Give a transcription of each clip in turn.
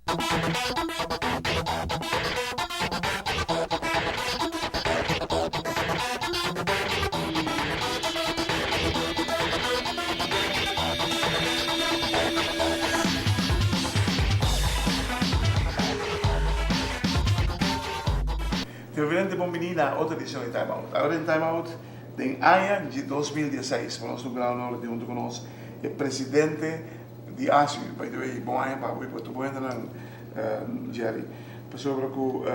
Televidente bon bini na otro edicion di Time Out. Awor den Time Out den aña di 2016 pa nos ta un gran honor di hunto cu nos e presidente di ASU. By the way, bon aña pa bo y pa tur bo hendenan Jerry. Pasobra cu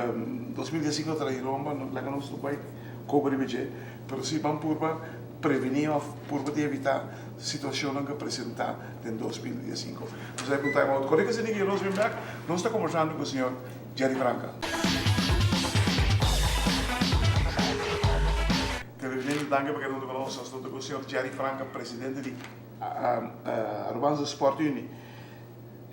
2015 ta trae romba, no laga nos no bay coba riba dje, pero si ban purba preveni of purba di evita situacionnan cu presenta den 2015. Nos a bay pa un time out. Corre cu esaki nos bin bek, nos ta conversando cu señor Jerry Franca. Televidente, danki pa keda hunto cu nos. Nos ta cu señor Jerry Franca, presidente di Arubanse Sport Unie.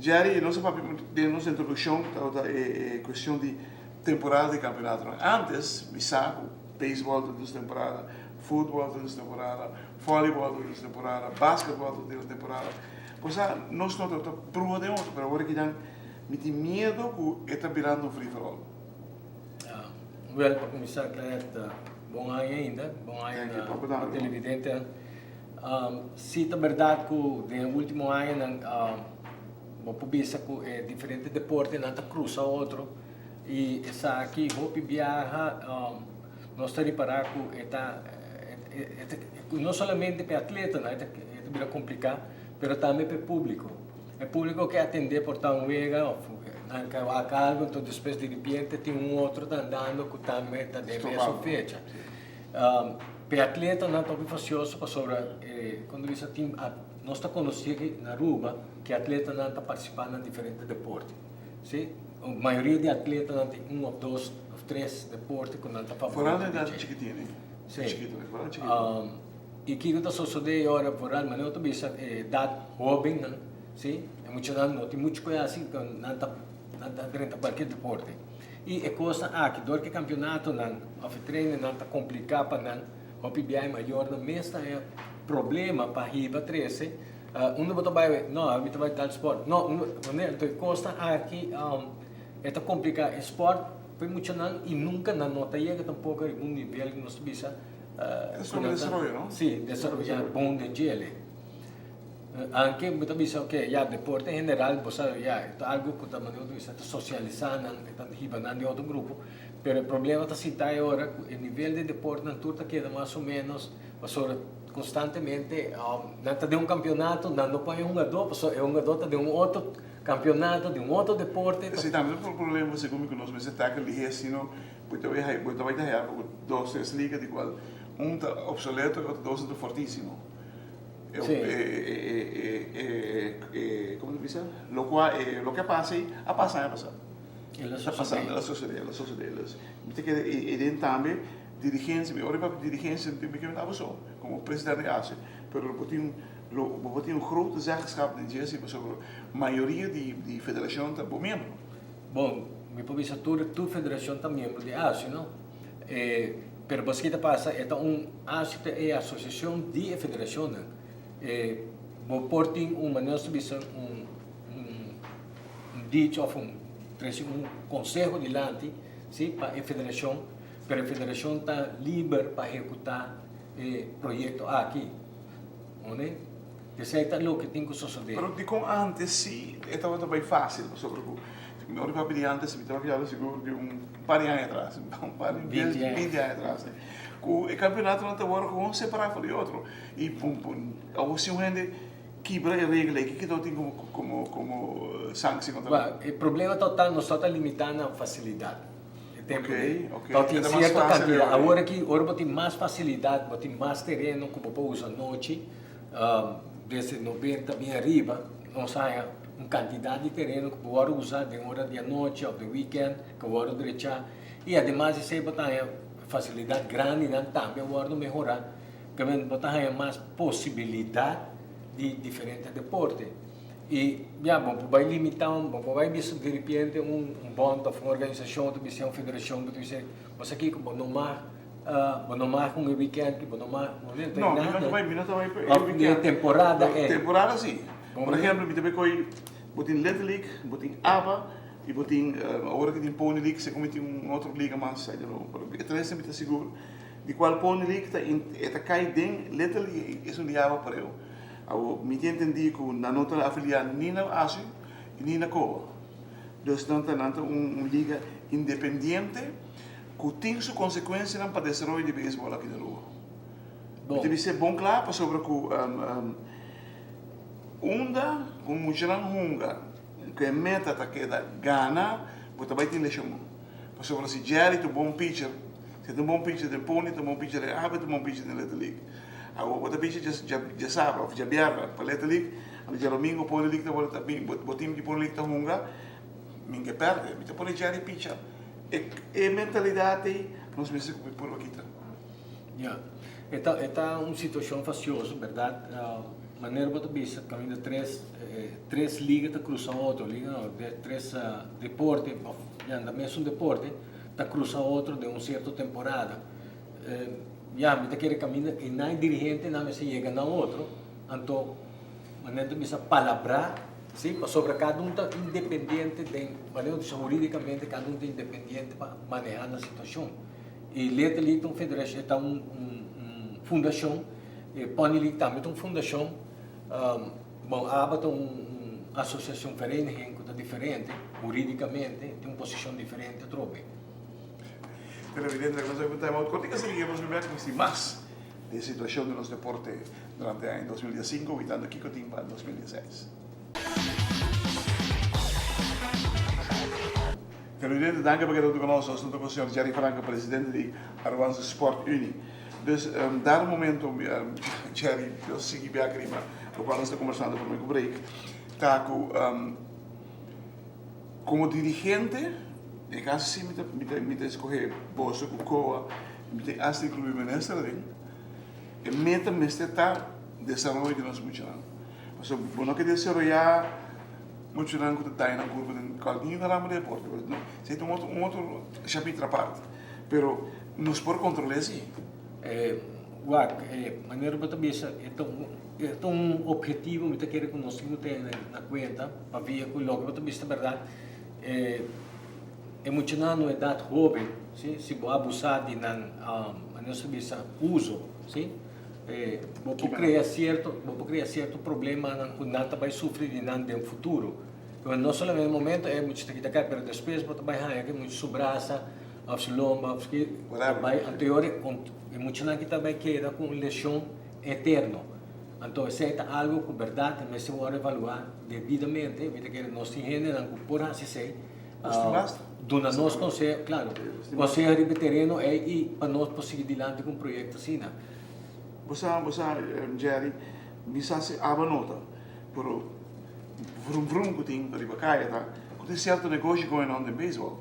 Jerry, nos a papia den nos introduccion tabata e cuestion di temporada di campeonatonan. Antes mi sa cu baseball ta den su temporada, futbol ta den su temporada, volleyball ta den su temporada, basketball ta den su temporada. Bo sa, nos no tabata bruha den otro, pero awor akinan mi tin miedo cu e ta birando un free for all. Wel, pa cuminsa, Clet, bon aña ainda, bon aña na televidentenan. Si ta berdad cu den e ultimo añanan bo por bisa cu e diferente deportenan ta cruza otro y esaki hopi biaha nos ta ripara cu e ta no solamente pa e atletanan e ta bira complica pero tambe pa e publico. E publico ke atende por ta un wega of nan ke wak algo enton despues diripiente tin un otro ta andando cu tambe ta den mesun fecha. P'e atletanan ta hopi fasioso pasobra cuando bisa tin nos ta conoci aki na Aruba cu e atletanan ta participa na diferente deporte si mayoria di atletanan tin un of dos of tres deporte cu nan ta favorito. Vooral na edad chikitini si y kico ta sosode e ora vooral manera bo ta bisa e edad hobennan si e muchanan no tin mucho cu haci nan ta drenta cualkier deporte. I e kosnan aki, dor ku e kampionatonan òf e trainingnan ta kompliká pa nan, hopi bia e mayornan mes ta haña problema pa hiba trese. Unda bo ta bai awe? No, mi ta bai tal spòrt. No, unda, wanneer? Anto e kosnan aki e ta kompliká e spòrt pa e muchanan i nunka nan no ta yega tampoko riba un nivel ku nos ta bisa ku nan ta, si, desaroyá bon den djele. Anke bo ta bisa oke ya deporte en general bo sa ya e ta algo ku ta manera bo ta bisa ta sosialisá nan e ta hiba nan den otro grupo pero e problema ta sinta e ora ku e nivel di deportenan tur ta keda mas o menos pasobra konstantemente nan ta den un kampionato nan no por haña hungadó pasobra e hungadó ta den un otro kampionato di un otro deporte. Esei tambe ta un problema segun mi ku nos mester tackle lihé sino bo ta bai bo ta bai ta haña ku dos tres liga di kual un ta obsoleto e otro dos ta fortisimo. Sí. Como ta bisa? Locual, loke a pasa ei, a pasa aña pasá. El a sosodé. El a sosodé, el a sosodé. Mi ta kere ei den tambe dirigencia, mi ora mi papia dirigencia mi ke mira abo como presidente di ASE, pero bo tin lo bo tin un grote zeggenschap den dje si pasobra mayoria di di federacion ta bo miembro. Bon, mi por bisa tur tur federacion ta miembro di ASE, no? Pero paske ta pasa e ta un ASI ta e asosiashon di e federashonnan. E bo por tin un manera nos ta bisa un un dicho òf un trese un konseho dilanti si pa e federashon pero e federashon ta liber pa ehekutá e proyekto aki. Mone? Esei ta loke tin ku sosodé. Pero dikon antes si e tabata bai fásil pasobra ku mi ora papia di antes mi tabata papia sigur di un par di aña atras, un par di 20 aña. 20 aña atras, ku e kampeonatonan ta wòrdu gewoon separá for di otro i pum pum awor si un hende kibra e regla ei kiko tin komo komo komo sanksi kontra nan? E problema total nos ta limitá na fasilidat e tempu ei. Ok, ok. Ta tin E ta mas sierto fásil kantidat. awor. Awor aki ora bo tin mas fasilidat bo tin mas tereno ku bo por usa nochi desde 90 bin ariba nos haña un kantidat di tereno ku bo wòrdu usa den ora di anochi òf den wikènt ku wòrdu drechá i ademas di esei bo ta haña fasilidat grandinan tambe a wòrdu mehorá kaminda bo ta haña mas posibilidat di diferente deporte i ya bo por bai limitá bo por bai bisa diripiente un bònt òf un organisashon ta bisa un federashon bo ta bisa bo sa kiko bo no mag bo no mag un wikènt bo no mag No, mi no ta bai mi no ta bai pa e wikènt temporada temporada si. Por ehemplo, mi ta bay coy, bo tin Little League, bo tin ABA. I bo tin, awor ki tin Pony League, segun mi tin un otro liga mas, I don't know, pero e tres mi ta sigur, di cual Pony League ta e ta cay den Little League, esun di awa pareu. Awor, mi tin entendi cu nan no ta afilia ni na ASU y ni na COA. Dus nan ta nan ta un liga independiente cu tin su consecuencianan pa desaroyo di beisbol aki na Aruba. Mi ta bisa e bon cla pasobra cu unda cu muchanan hunga cu e meta ta keda gana, bo ta bay tin lesion. Pasobra si Jerry ta un bon pitcher, si e ta un bon pitcher den Pony, ta un bon pitcher den Abe, ta un bon pitcher den Little League. Awor bo ta pitcher djasabra of djabièrnè pa Little League, anto djadomingo Pony League ta wòrdu ta bin, bo team di Pony League ta hunga, mi ke pèrdè, mi ta pone Jerry pitcher. E mentalidat ei nos mester purba kita. Ya. E ta e ta un situacion facioso, berdad. Manera bo ta bisa caminda tres tres liga ta cruza otro, liga no, tres deporte of ya na mesun deporte ta cruza otro den un cierto temporada. Ya mi ta kere caminda e nan dirigentenan mester yega na otro, anto manera ta bisa palabrá, si, pasobra cada un ta independiente den manera bo ta bisa huridicamente cada un ta independiente pa maneha nan situacion. E Little League ta un federacion, ta un fundacion, e Pony League tambe ta un fundacion, bon aba ta un asociacion vereniging cu ta diferente huridicamente, tin un posicion diferente atrobe. Pero evidente nos a un time out cortico así que nos bek cu mas di e situacion di nos deporte durante aña 2015 witando kico tin pa 2016. Televidente, danki pa keda huntu ku nos. Nos ta ku señor Jerry Franco, presidente di Arubanse Sport Unie. Dus, dado momento, Jerry, Dios sigui bek riba lokual nos ta kombersando promé ku break, ta ku komo dirigente, den e kaso si mi ta mi ta eskohe boso ku COA, mi ta hasta inkluí minister aden, e meta mester ta desaroyo di nos muchanan. Pasobra bo no ke desaroyá Muchanan ku ta daña nan kurpa den kualkier ramo di deporte, pero no, esei ta un otro un otro chapitro aparte, pero nos por kontrol'é si. Wak, e manera bo ta bisa e ta un e ta un ophetivo mi ta kere ku nos tin ku tene na kuenta pabia ku loke bo ta bisa ta bèrdat e e muchanan na un edat hoben si si bo abusá di nan manera nos ta bisa uso si. Bo por crea cierto, bo por crea cierto problemanan cu nan ta bay sufri di nan den futuro. Pero no solamente e momento e mucha ta kita cay, pero despues bo ta bay haya cu e mucha su brasa of su lomba of ki ta bay anterior e muchanan ki ta bay keda cu un lesion eterno. Anto esey ta algo cu berdad mester worde evalua debidamente. Mi ta kere nos tin hendenan cu por haci esey. Duna nos conseho, claro, conseho riba e tereno ey y pa nos por sigui dilanti cu un proyecto asina. Bo sa, bo sa, Jerry, mi sa si aba nota, pero vrum vrum cu tin riba caya ta cu tin cierto negoshi going on den baseball.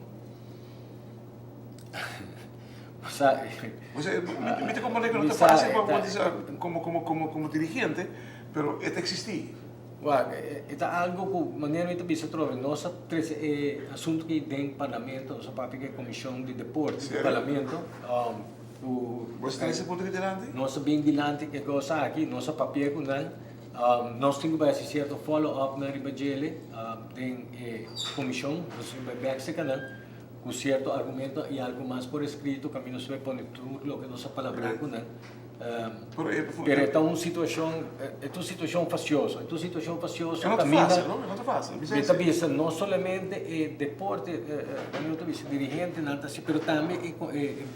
Bo sa, Bo sa, mi ta comprende cu no ta facil pa bo disa como, como, como, como dirigente, pero e ta existi. Wak, e ta algo ku manera mi ta bisa atrobe, nos a trese e asuntu aki den parlamento, nos a papia ku e komishon di deporte di parlamento, ku. Bo a trese e punto aki dilanti? Nos a bin dilanti ku e kos aki, nos a papia ku nan, nos tin ku bai hasi sierto follow up nan riba djele den e komishon, nos tin ku bai bèk serka nan ku sierto argumento i algo mas por eskrito, kaminda nos bai pone tur loke nos a palabrá ku nan. Pero e ta un situacion, e ta un situacion facioso, e ta un situacion facioso. E no ta facil, no? E no ta facil. Mi ta bisa no solamente e deporte, mi ta bisa dirigentenan ta haci, pero tambe e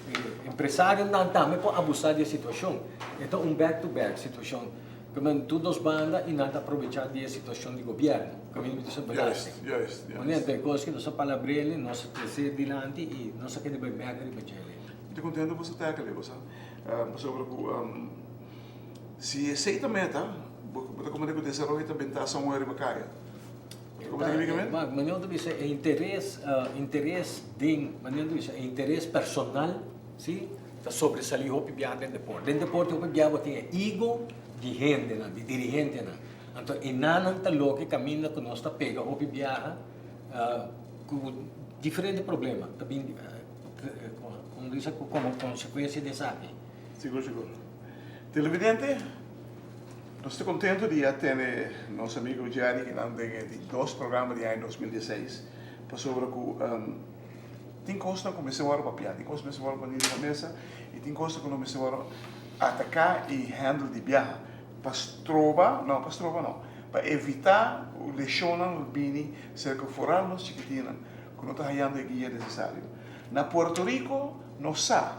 empresarionan tambe por abusa di e situacion. E ta un back to back situacion. Kimen tur dos banda y nan ta aprobecha di e situacion di gobierno. Kimen mi ta bisa belasting. Juist, juist, juist. Wanneer e cos ki nos a palabrele, nos a trece dilanti y nos a keda bay bek riba djele. Mi ta contento bo sa tackle, bo sa. Pasobra ku si esei ta meta, bo ta komprende ku desaroyo ta bentá somewhere riba kaya. Bo ta komprende kiko mi men? Manera ta bisa e interes, interes den, manera ta bisa e interes personal, si, ta sobresalí hopi biaha den deporte. Den deporte hopi biaha bo tin e ego di hendenan, di dirigentenan. Anto e nannan ta loke kaminda ku nos ta pega hopi biaha ku diferente problema ta bin. Como dice, como consecuencia di esaki. Sigur, sigur. Televidente, nos ta contento di a tene nos amigo Jerry kinan den e di dos programa di aña 2016. Pasobra ku tin kosnan ku mester wòrdu papiá, tin kos ku mester wòrdu pone riba mesa i tin kosnan ku no mester wòrdu ataká i handle di biaha pa stroba, no pa stroba no, pa evitá ku leshonnan lo bini serka foral nos chikitinnan ku no ta hayando e guia nesesario. Na Puerto Rico nos sa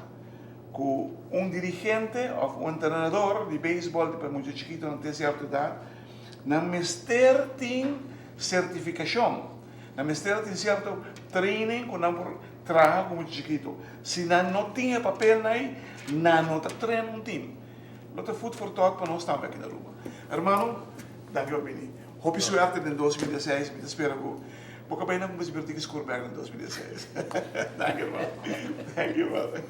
ku un dirigente òf un entrenador di beisbòl pa mucha chikitonan te sierto edat nan mester tin sertifikashon. Nan mester a tin sierto training ku nan por traha ku mucha chikito. Si nan no tin e papelnan ei, nan no ta train un team. Lo ta food for thought pa nos tambe aki na Aruba. Hermano, danki pa bini. Hopi suerte den 2016. Mi ta spera ku bo ka bai nan kuminsá bira tiki score bek den 2016. Danki, hermano. Thank you, brother.